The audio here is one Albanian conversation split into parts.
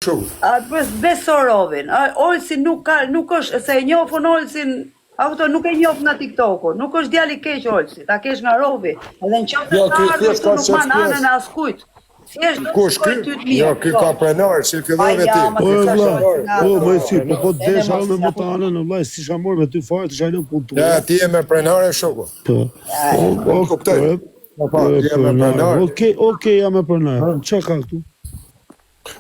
Shoku. A beso Rovin. Olsi nuk ka nuk është se e njoh unë Olsin Auto nuk e njoh nga TikToku, nuk është djalë i keq Olsi, ta kesh nga Rovi. Edhe në qoftë Jo, se ky ka ardhur thjesht këtu ka nuk ma qef në anën pjesë. e askujt. Thjesht do të Kush shikoj ky? ty të mirë. Jo, ky Po. ka prenor, si Pa fillove ja, ti. ma Po se e s'është vlla, Olsi nga po ato. më si, po po Edhe desha mos me ja më të anën, vlla, si isha morë me ty fare, të isha lënë punë Ja, tua. ti je me prenare shoku. Po, Ja, o, ja. o, Kuptoj. po, Po, po, po, ti je me pronar. prenare. Okej, okej, jam me pronar. Çka ka këtu?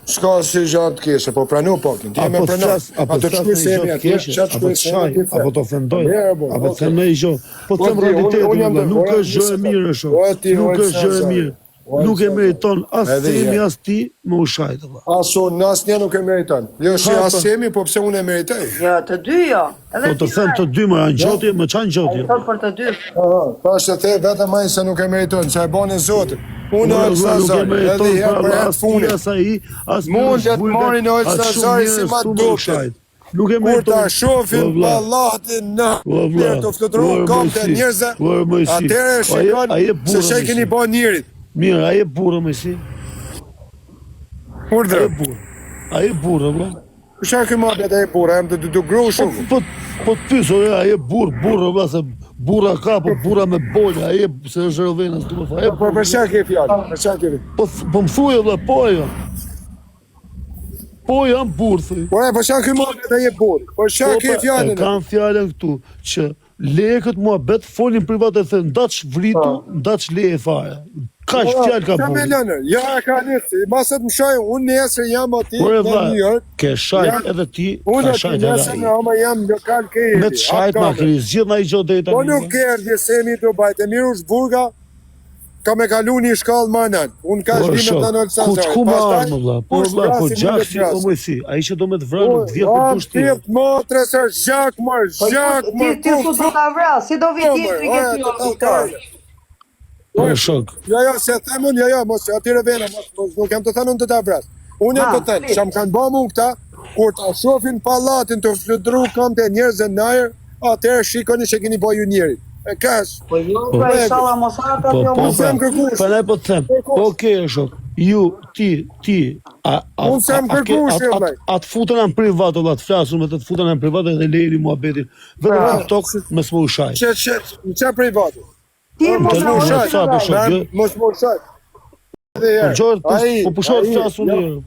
S'ka si gjë të keqe, po pranu pakin, ti je me Apo të prenar. flas, apo Atë të të flas shkruaj në semi gjë të atje, keqe, çfarë të apo shkruaj të semi shaj, ti the. apo të Po ofendoj, mirë, bo, apo të okay. them ndonjë gjë. Po të Po them ti, unë realitetin, unë jam vëlla, të nuk ora është një gjë e sekond. mirë shok. O ti, Nuk o është gjë e Sazar. mirë. O Nuk e Sazar. meriton as Edhe Semi je. as ti me u shajt vëlla. As unë, asnjë nuk e meriton. Jo, si Ha as po. Semi, po pse unë e meritoj? Jo, të dy jo. Edhe Po të ti them të vajt. dy më janë Jo? gjoti, më çan Ai gjoti. thot për të dy. Aha, tash e the vetëm ai se nuk e meriton, se e bën Zoti. Unë Ore Olsa vëlla, nuk e Zari, edhe meriton herë pra për vëlla, herë të as ti fundit. as ai, as Milosh Mundet Bujka, marrin as Olsa shumë Zari si njerëz ma këtu me u dobët. shajt. Nuk e Kur ta meriton, o shohin vëlla. pallatin në O vëlla, të fluturu ore kamët e Mojsi, njerëzve, ore Mojsi. atëherë Ai shikon ai e se burrë ç'i keni Mojsi. bën njerit. Mirë, ai e burrë Mojsi. Ai Urdhër. e burrë. Ai e burrë vëlla. Çfarë ky muhabet ai burrë, jam të dy gru Po shoku. po po të pyes, ore, ai e burrë, burrë vëlla se burra ka, po burra me bole, ai e se është Rovena, s'du më fare. Po po për çfarë ke fjalë? Për çfarë ke? Po po më thuaj vëlla, po ajo. Po jam burrë, thuj. Po e, po çfarë ky muhabet ai e burrë? Po çfarë Po ke pra, e fjalën? kam fjalën këtu që leje këtë muhabet, folin privat e thënë, ndaç vritu, Po. ndaç leje fare. Kaq Po, fjalë ka Qa me burri. lënë? Ja, e ka nisë, masët më shaj, unë nesër jam aty Ore në vlla, New York, ke shajt jam, edhe ti, unë ka aty shajt edhe nesër ai. në ama jam lokal ke Me eri, të shajt atë ma kamer. keni zgjidh na i gjë deri Po tani. nuk vlla. erdhi Semi Dubai, te Mirush Burga, ka me kalu një shkallë ma nalt. Unë ka Ore shvi me shok, thënë Olsa ku Zari. ku me Pastaj, armë vlla? Po kush vlla, po vrasi mundet gjaksi o vrasi. Mojsi, ai që do me të vra nuk të vjen për Am dush ti. thirrt motre se gjak mër, Po ju gjak ti mër, ti ku thu do ta vras, si do vi po mër, tjetri ke ora ty të o Viktor. tallkarë. Ore shok, Jo, jo, se them unë, jo, jo, mos aty revena, mos, mos nuk jam të thënë unë të ta vras. Unë jam Ha, të thënë, flit. që më kanë bë mu këta, kur ta shohin pallatin të flutru këmbët e njerëzve në ajër, atëherë shikoni që keni bë ju njerit. E kash, Po jo, po pra rregull. inshallah mos hap Po, aty o po, Unë mos. pra, s'jam kërkush, prandaj po të them, kërkush. okej okay, shok, ju, ti, ti, a, a, Unë a, s'jam a, ke, kërkush, a, jo a, vllai. a të futen në privat, valla, të flasun me të të futen në privat edhe lejeni muhabetin. Vetëm Pra. Po, TikTok me s'më u shaj. Çe çe, çe privati. Ti Po, mos Mos Të na më në ul shaj, WhatsApp e vllai. shok, jo. mos më shaj. Edhe Po herë. gjorë, po, Ai, po pushohet ai, flasun jo, një herë.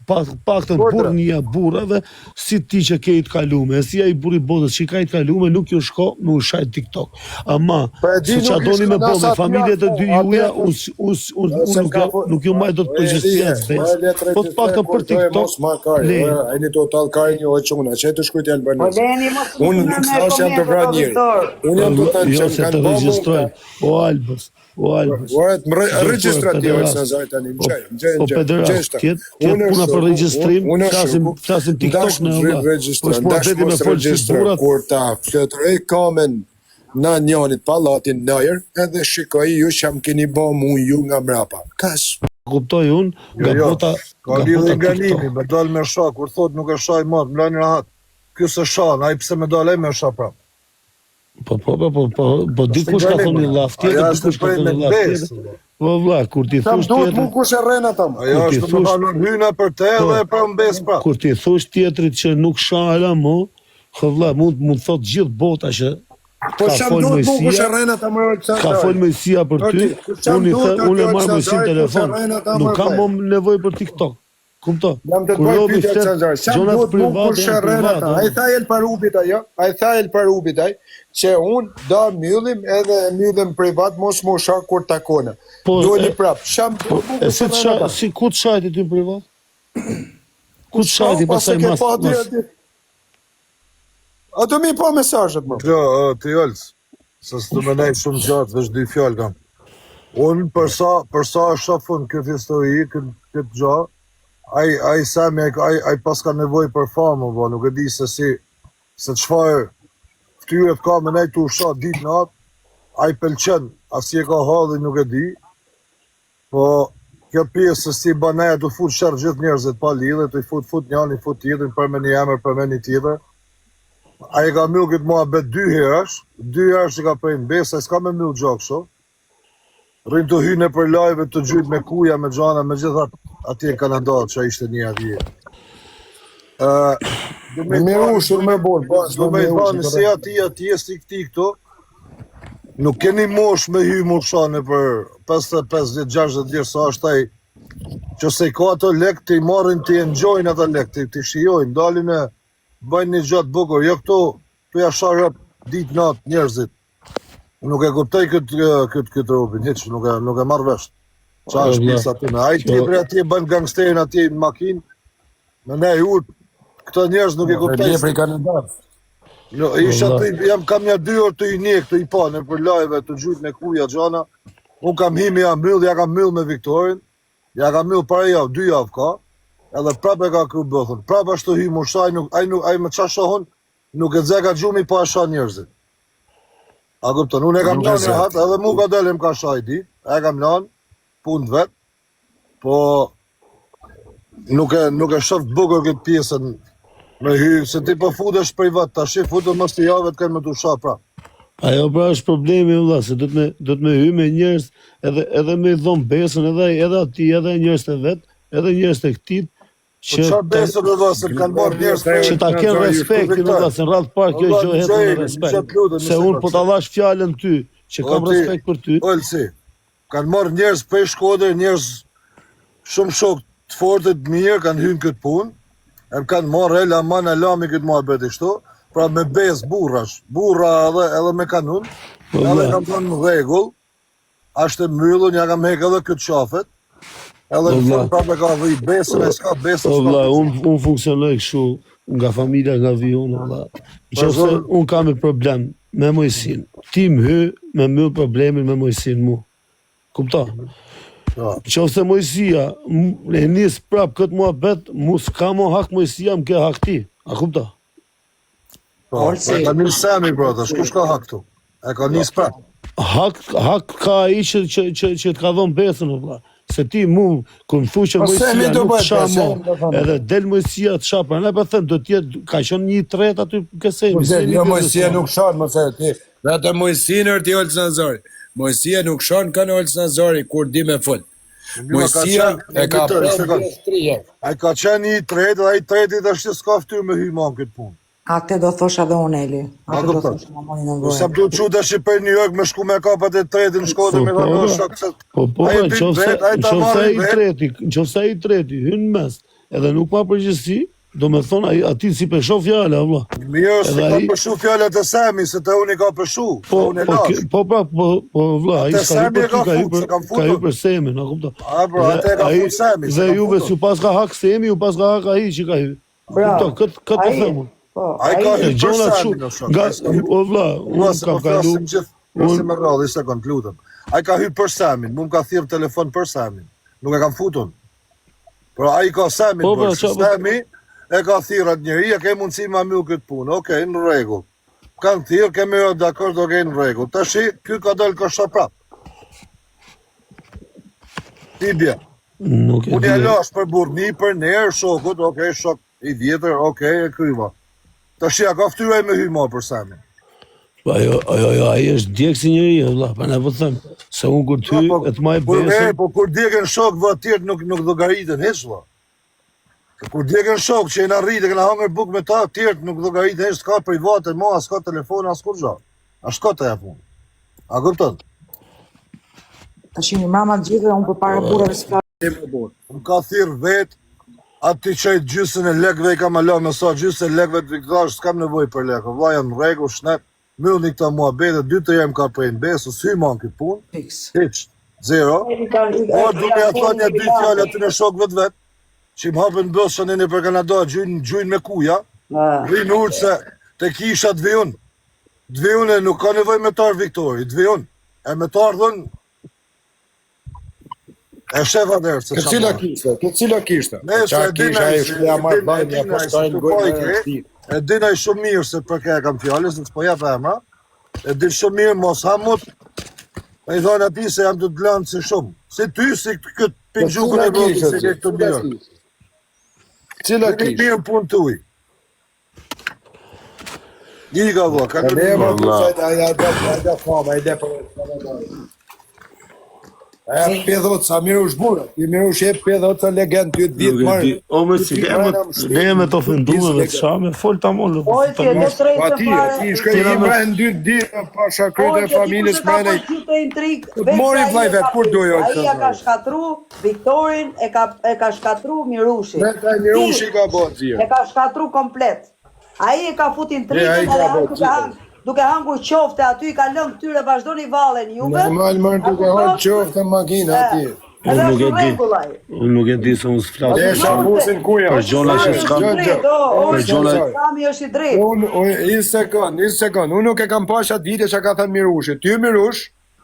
Pa, paktën Urdhra. burrnia burrave, si ti që ke i të kalume, e si ai burri botës që ka i të kalume, nuk ju shko me u shaj TikTok. Ama, Po e di se qa nuk i doni me shkon bo as me aty familjet e as dy po, juja, aty unë unë unë Se unë nuk ka ja, po, nuk ju maj dot o e përgjegjësi di, as o besë. e le të Po të regjistroj paktën kur për do e TikTok, mos ma kari, le. o ai një total kari një o çuna, që të shkruajt Po albanese. leni mos u Unë merr nuk me thash jam të komente vra o njeri. Viktor. Unë jam të thënë Jo që më se kanë të bë mu këta. regjistrojnë, o Albës, o Albës. Ore, të më Çdo regjistra për ti o pederast. Sazar tani, më O, gjej, më gjej, o më gjej, më gjej pederast, shta. tjetë, tjetë Unë puna për shoku, unë regjistrim, unë flasim, shoku, flasim TikTok ndash në mos vlla. Po regjistra, është ndash muhabeti me mos fol si regjistra, burrat, kur ta fluturoj kamen në njanit pallatin në ajër, edhe shikoj ju që më keni bë mu ju nga mrapa. Kash. kuptoj unë Jo, nga jo, bota, ka nga lidhje bota nga TikTok. limi, me dal me sha, kur thot nuk e shaj më, më lënë rahat. Ky se shan, ai pse me dal ai me sha prap. Po po po po po, po Është dikush ka ngalim, thonë një llaf ajo tjetër, është dikush ka prej thonë me një llaf besë. tjetër. Po vlla, kur ti Sa më thush duhet mu tjetrit, kush e rren ata më. Ajo kur ti është me thush, thonë hyna për te po, dhe pra mbes prap. kur ti thush tjetrit që nuk sha ala mo, hë vlla, mund mund thot gjithë bota që Po ka ç'a më fol duhet mu kush e Mojsia, rren ata më ka Alexandar. fol Mojsia për O ty, ti, ç'a më unë i the, duhet unë aty e marr Mojsin Alexandar, kush e telefon, rren ata nuk më kam vllai. më nevojë për TikTok. Kupto? Jam të të Kur bëj robi pyetje flet, Alexandar, ç'a më gjonat duhet mu private kush e janë rren ata? private, Ai ëh. tha El Parubit ajo, ai tha El Parubit ai, që unë do mbyllim edhe e mbyllim privat, mos më sha kur takona. Po Doli e, prap. Ç'a më po duhet mu e kush si e të rren sha, ata? si ku të shajti ty në privat? Ku të Ku s'ka, shajti pas e pastaj ke mas pa aty mas aty. A do mi pa mesazhet më? Jo, ë, ti Olc, se s'du me nejt shumë gjatë, veç dy fjalë kam. Unë për sa për sa e shoh unë këtë histori, këtë këtë gjë, ai ai Sami ai ai, ai paska nevojë për famë, po nuk e di se si se çfarë fytyret ka me nejt tu sha ditë natë, ai pëlqen, a si e ka hallin nuk e di, po kjo pjesë se si bën ajo tu fut sherr gjithë njerëzit pa lidhje, tu i fut fut njërin, fut tjetrin, për me një emër, për me një tjetër. Ai e ka mbyll këtë muhabet dy herësh, dy herësh i ka prej në besë, ai s'ka me mbyll gjë kështu. Rrin të hynë nëpër live të gjujt me kuja, me gjana, me gjitha atje në Kanada që ishte një atje. Ë, do Me me mirë ushur me bol, po, do me i thanë si ati atje si këti këto, nuk keni mosh me hy mu shane për 55 vjet, 60 vjet sa është ai që se i ka ato lek të i marrin të i enjoynë ato lek, të, të shijojnë, dalin e bëjnë një gjë të bukur, jo këto tu ja sharë ditë natë njerëzit. Nuk e kuptoj këtë këtë këtë robin, hiç nuk e nuk e marr vesh. Qa është pjesa aty me? Ai tjetri atje bën gangsterin atje në makinë. Me ne urt. Këto njerëz nuk e kuptoj. Lepri Kanada. No, isha aty, jam kam një dy orë të i njek, të i pa në për live, të gjujt me kuja gjana. Unë kam himi, ja mbyll, ja kam mbyll me Viktorin. Ja kam mbyll para javë, dy javë ka. Edhe prapë e ka kry bëthën. Prapë ashtu hy mushaj, nuk ai nuk ai më ça shohun, nuk e zeka gjumi pa e sha njerëzit. A kupton, unë e kam lanë rahat, edhe mu ka dalë më ka shaj di, e kam lanë, punë të vet, po nuk e, nuk e shoh të bukur këtë pjesën me hy, se ti po futesh privat, tash i futesh mos të javët kanë me të sha prap. Ajo pra është problemi vëlla, se do të me do të me hy me njerëz edhe edhe me i dhon besën edhe edhe atij edhe njerëz të vet, edhe njerëz të këtij, Po që çfarë besë do vë se kanë marrë njerëz që ta kenë respektin do të në radhë të parë kjo gjë hedh në respekt. Se unë po ta dhash fjalën ty, që kam respekt për ty. Olsi, kanë marrë njerëz prej Shkodër, njerëz shumë shok të fortë të mirë kanë hyrë në këtë punë. E kanë marrë el aman alami këtë muhabet kështu, pra me besë burrash, burra edhe edhe me kanun, po, edhe kanë thënë në rregull, Ashtë e mbyllun, ja kam hek edhe këtë qafet. Edhe në fund prapë ka dhi besën, e s'ka besën. O vlla, un un funksionoj kështu nga familja nga vi unë, vlla. Nëse un kam një problem me Mojsin, ti më hy me mbyll problemin me Mojsin mu. Kupto? Po. Qofse Mojsia e nis prap këtë muhabet, mu s'ka mo hak Mojsia, më ke hak ti. A kupto? Po, e ka nis Semi, bro, tash kush ka hak këtu? E ka nis prap. Hak, hak ka ai që, që, që, që të ka dhënë besën, o vlla. Se ti mu, kur më thu që po, Mojsia nuk të sha mo, edhe del Mojsia të sha, pra ne po them, do të jetë, ka qenë një tret aty ke Semi. Po, jo, Mojsia nuk shan, më se ti, vetëm Mojsinë është i Olsi Nazari. Mojsia nuk shan kanë Olsi Nazari, kur di me fol. Mojsia e ka prerë Ai ka qenë një i tretë dhe ai i treti tash s'ka fytyrë me hy ma në këtë punë. Atë do thosha dhe unë Eli. Atë do thosha ma mori në gojë. Sa do të çu tash për New York me shku me kap atë të tretin në Shkodër me thonë shok se Po po, në qoftë se në qoftë se ai i treti, në qoftë se ai i treti hyn në mes, edhe nuk ka përgjegjësi, Do me thonë, ai, atij s'i peshon fjala, vlla. Mirë, s'i ka peshu fjala te Semi, se te unë i ka peshu, po, unë e po, lash. Po, pra, po, po, vlla, ai s'ka hy për ty, ka hy për, ka hy për Semin, a kupton. A, bro, atë e ka fut Semi. Dhe juve s'ju paska hak Semi, ju paska hak ai që ka hy. Kupton, këtë, këtë po them unë. Po, ai ka hy për Semin, o shok. Nga, o vlla, unë kam kalu. Unë me radhë, një sekond, lutem. Ai ka hy për Semin, mu më ka thirrë telefon për Semin. Nuk e kam futun. Pra ai ka Semin, po, po, po, Semi e ka thirrë atë njeri, a ke mundësi ma myll këtë punë, okej, në rregull. Kanë thirrë, kemi rënë dakord, okej, në rregull. Tashi, ky ka dalë ka sha prap. Ti bje. Nuk e Unë ja lash për burrni, për ner, shokut, okej, shok i vjetër, okej, e kryva. Tashi, a ka fytyrë ai me hy ma për Semin? Po ajo, ajo, ajo, ai është djeg si njeri, vëlla, pa ne po them, se unë kur ty po, e të maj besën... E, po kur djegen shok, vë tjerët nuk, nuk llogariten, hiç, vë. Kur djegen shok që jena rritë, kena hangër bukë me ta, tjerët nuk llogariten, hiç, s'ka private, ma, s'ka telefon, as kurgjo. A shko të ja punë. A kupton? Tash jemi mrama të gjithë dhe unë përpara burrave s'flas. Më ka thirrë vetë, atë t'i çoj gjysën e lekëve i kam ala me sa gjysën e lekëve të thash, s'kam nevojë për lekë, vlla jam në rregull, shnet, mbyllni këto muhabete, dy tre herë më ka pre në besë, s'hyj ma në këtë punë, Fiks. hiç, zero, po du me ja thonë një dy fjalë aty në shokëve të vet, që më hapën bësën e nëpër Kanada, gjujnë, gjujnë me kuja, rrinë urtë se te kisha të vi unë, të vi unë e nuk ka nevojë me t'ardhë Viktori, të vi unë, e me t'ardhën, E shef atëherë se çfarë. Cila kishte? Ke cila kishte? Ne se e din ai se ja marr vajin ja postojnë gojën. E din ai shumë mirë se për kë e kam fjalën, se s'po jap emra. E din shumë mirë mos ha mut. Ai thonë atij se jam të të lënë si shumë. Si ty si këtë pinxhukun e vogël se ke këtu mirë. Cila kishte? Mirë punë tuaj. Iga vlla, ka të mirë. Ai ai do ai do fama, ai do për. E 50 sa Mirush burra, ti Mirush e 50 sa legend ty ditë Nuk e marr. di. O më si le më le me të ofenduar me të shame, fol tamon. Oj, ti e do Po drejtën ati, fare. ati shkoi Tjera i me- mbrën dy ditë pasha krejt Oj, e familjes ti kush e ka mbrën. bërë gjithë të intrigë, Të vetë mori ai vllai e vet, ka kur bërë. dojo Ai këtë ja ka zor. shkatru Viktorin, e ka e ka shkatru Mirushi. Vetë ai Mirushi Ti ka bërë zirë. E ka shkatru komplet. Ai e ka fut E, ai intrigën ka edhe bërë duke zirë. hang, duke hangur qofte aty i ka lënë këtyre vazhdoni vallen juve. Normal mërë A duke hënë kupton? qofte në makinë E, aty. Edhe Unë nuk është e di. rregull ai. Unë nuk e di se unë s'flas. E për gjona. shabusin ku jam? Për gjona që Sami është s'kam. i drejtë, o, Për o, gjona- Sami është i drejtë. Unë, unë, një sekond, një sekond, unë nuk e kam pash atë video që ka thënë Mirushi. Ty Mirush,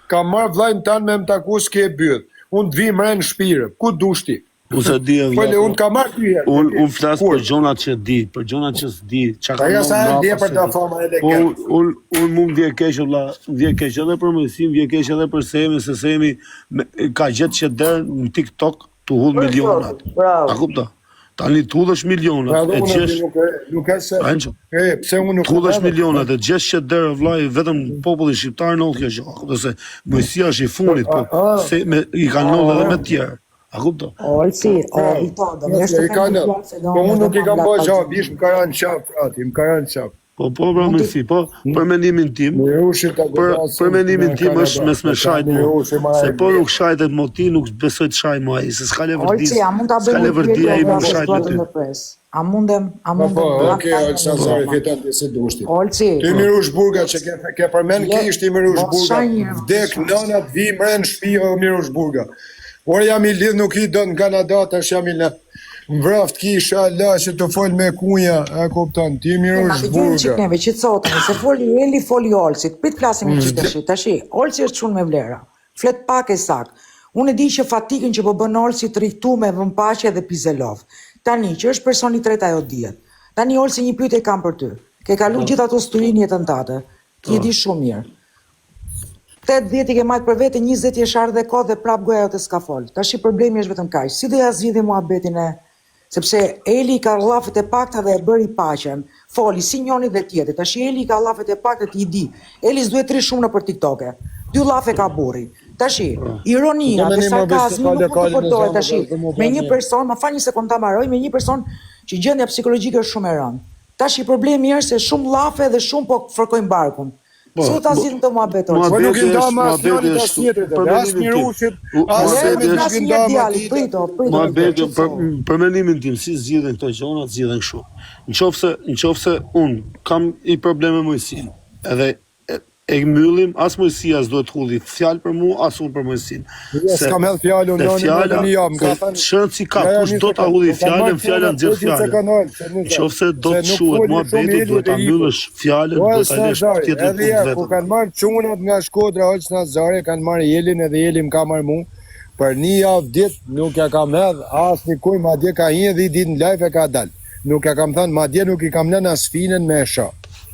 kam marrë vllajin tan me më taku s'ke byt. Unë të vi mren në shtëpi, ku dush ti? Unë se di e Fole, vlla. unë kam marrë dy herë. Unë unë flas Kur? për gjonat që di, për gjonat që s'di, çka ka Ajo sa e ndodhur ndje mbrapa, për s'e ta di. fama Po elegant. unë unë unë mu më vjen keq vlla, më vjen keq edhe për Moisin, më vjen keq edhe për Semin, se Semi me- ka gjetë që der në TikTok të hull Për milionat. zotin, bravo. A kupto? Tani të hullësh Pra milionat, edhe e unë gjesh aty nuk e nuk e se. Anxho. E, pse unë nuk Të hullësh e milionat, e gjesh që der vllai vetëm populli shqiptar në kjo gjë. A kupto se Moisia është i fundit, po A, a. se me, i kanë ndodhur edhe me të tjerë. A kupto? Olsi, o Vito, do më Nëse të i kanë. fjalë se do Po unë nuk i kam bërë bërë gjë, vish më ka rënë qafë aty, më ka rënë qafë. Po po pra Moisi, po për mendimin tim, Mirushi ta për godasin për mendimin në tim Kanada. është mes me shajt mu. Mirushi ma Se e po nuk shajtet mo ti, nuk besoj të shaj mo ai, se s'ka levërdi. Olsi, a mund ta bëj S'ka një levërdi pyetje ai o më vrapë, shajt s'dua me të ty. ndërpres. A mundem, a Po mundem po, të okay, Olsa Zari fiton ti si dush ti. Olsi, Ti Mirush Burga që ke ke përmend Le- ke ishte Mirush mos Burga. shaj një herë, mos Vdek shaj. nëna të vi mren në shtëpi o Mirush Burga. Por jam i lidh nuk i do në Kanada, tash jam i lë. Vraft kisha la që të fol me kunja, e kupton, ti Na Mirush dëgjojmë çik Burga. neve, qetësotemi, se foli Eli, foli Olsi. Prit flasim një çik tash. Tashi, Olsi është çun me vlera. Flet pak e sakt. Unë e di që fatikën që po bën Olsi të rritu me vën paqe dhe pizelov. Tani që është personi i tretë ajo dihet. Tani Olsi një pyetje kam për ty. Ke kalu gjithë ato stuhi në jetën tate. Ti e di shumë mirë. 80 i ke majt për vete, 20 je sharë dhe kohë dhe prap goja jote s'ka fol. Tashi problemi është vetëm kaq. Si do ja zgjidhim muhabetin e sepse Eli i ka llafet e pakta dhe e bëri paqen. Foli si njëri dhe tjetri. Tashi Eli i ka llafet e pakta ti i di. Eli s'duhet të rri shumë nëpër TikToke. Dy llafe ka burri. Tashi, ironia Po dhe meni më veç të sarkazmi ka nuk mund të lokalin e përdoret zemrës, tashi dhe mu me një bën person, më fal një sekondë ta mbaroj, me një person që gjendja psikologjike është shumë e rëndë. Tashi problemi është se shumë llafe dhe shumë po fërkojnë barkun. Po, Si do ta mo- zgjidhim këtë muhabet Olsi? Po nuk i Muhabeti ndam është, as muhabeti njërit as është, tjetrit, për as mendimin tim. Mirushit, U- as Muhabeti Semit Le nuk është i flasim një ndam djali, atij. prito, prito, Muhabeti prito, për qetësohu. për mendimin tim si zgjidhen këto gjëra, zgjidhen kështu. Nëse nëse unë kam i probleme me Moisin, edhe e, e mbyllim, as Moisia s'duhet hulli fjalë për mua, as unë për Moisin. Jo, s'kam hedh fjalë unë, se unë fjala, një javë, më ka se thënë ç'rëndësi si ka, Ja, ja, kush një do ta sekond, hulli po kam fjalën, marrë fjala fjalën, nxjerr po një fjalën. sekond, Olë, se nuk Nëse do se të nuk shuhet foli shumë muhabeti, Eli duhet dhe ta iku. mbyllësh fjalën, Po duhet ta Olsa lësh Zari, tjetrin edhe punë ja, ku vetëm. kanë marrë çunat nga Shkodra, Olsa Zari, kanë marrë Elin edhe Eli më ka marrë mu. Për një javë ditë nuk ja kam hedh as një kuj, madje ka hi edhe i ditë në live e ka dal. Nuk ja kam thënë, madje nuk i kam lënë as finën me e sha.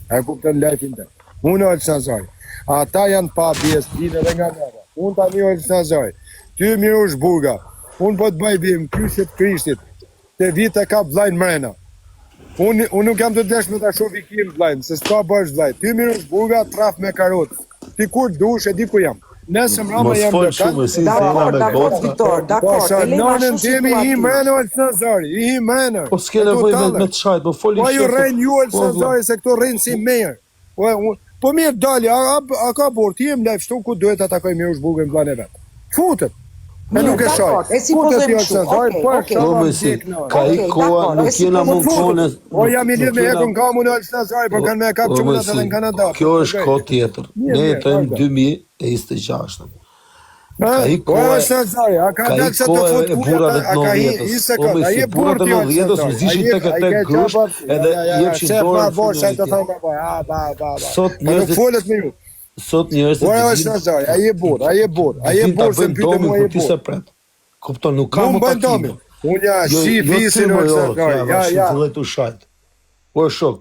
E kupton live-in të. Unë Olsa Zari. Ata janë pa bjesë, dinë edhe nga neve. Unë tani Olsa Zari. Ty Mirush Burga. Unë po të bëj bim kyshit Krishtit. Te vite e kap vllajn mrena. Unë unë nuk jam të desh me ta shoh vikim vllajn, se s'ka bësh vllaj. Ty Mirush Burga traf me karot. Ti kur dush e di ku jam. Nesër mbrapa Mos jam fol lokal. shumë si se jena Dakor, me dakor, goca. Viktor, dakor. Pasha E lejmë nënën ashtu si temi thua i ti. mrena Olsa Zari, i mrena. Po s'ke E tu nevojë me, talle. me të shajt, po foli Po ju shefët. rren ju Po Olsa vlla. Zari se këto rren si merë. Po unë- po mirë dali, a, a, a ka burr, ti jem live shtu ku duhet ta takoj Mirush Burgën në planin e vet. Futet. E Mirë, nuk e shaj. dakor, e Futet ti supozojmë Olsa kështu. Zari, Okej, po e okej. Po shava më si, vdek në. ka i Okej, koha, dakor, e nuk jena Po mund supozojmë futet. kone, Po nuk, jam i nuk lidh me jena, Hekun kamun Olsa Zari, po o, kanë me e kap o më çunat si, edhe në Kanada. kjo Po është dëgjoj. kohë tjetër. Mirë, Ne mirë, jetojmë vazhdo. 2026. Ha? Ka i Po koha, Olsa Zari, a ka ka i dalë sa të koha fut e kuja, burrave a të ka hi, i 90-ës. O sekond, më a si, je burr burrat e ti Olsa 90-ës Zari, a mzishin je tek e a i tek ke grusht qapa, ja edhe ja ja, ja, jepshin se dorën pa në bo, fund sa njëri të tjetrit. thonë pa, a ba ba ba. Sot Po nuk njerëzit, folet me ju. sot njerëzit Ora vin, Olsa Zari, a je burr, a je burr, a je vin ta burr se bëjnë më pyete domin mua kur je ti se burr. pret. Kupton, nuk ka Mu më më bën takime. domin. Unë ja Jo, shi jo ty fisin më Olsa jo, Zari, ja, ja vash, ja. filloj të shajt. Po shok,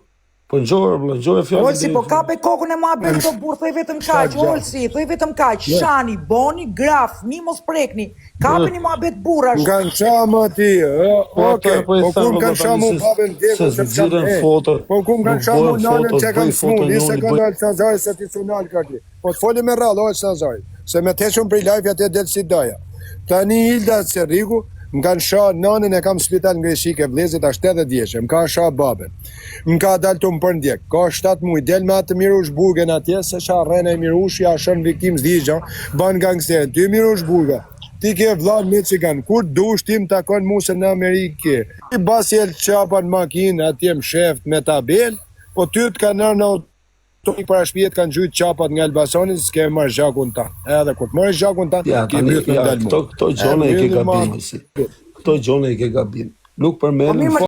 po ngjore, vëlla, ngjore fjalën Olsi, deri po në fund. kape kokën e muhabet o burr, thoj vetëm kaq, Shak gjatë. Olsi, thoj vetëm kaq, Jo. shani, boni, graf, mi mos prekni. Kapeni muhabet Më burrash. kanë qa më ti, ë, Po ato okej, po i po them ku më vëlla kanë qa tani mu se babën se vdekun se s'kam nxirren e, foto, po ku më kanë nuk qa mu bëhen nanën foto, që kam bëj smun, foto një njëri sekond bëj Olsa Zari se ti sunal ka ti. Po të foli me rrallë Olsa Zari. Se me të hequn prej live atje del si doja. Tani Ilda Cërriku më kanë sha nanën e kam në spital në Greqi ke vlezit është 80 vjeçe, më ka sha babën. Më ka dalë të më përndjek. Ka 7 muaj del me atë Mirush Burgën atje se sha rrena e Mirushi ja shën viktimë s'di gjë, ban gangster. Ty Mirush Burga. Ti ke vlla në Michigan, kur dush ti më takon mua se në Amerikë. Ti basi el çapa në makinë atje më sheft me tabel, po ty të kanë nërë në autonik para shtëpie të kanë gjujt çapat nga Elbasani, s'ke marrë gjakun tan. Edhe kur të marrësh gjakun tan, Ja, ke tani, mbyt me ja, dal këto mu. këto E gjona i ke mbyllim gabim, ma. Moisi. Këto gjona i ke gabim. Nuk Po përmendim mirë, më fare.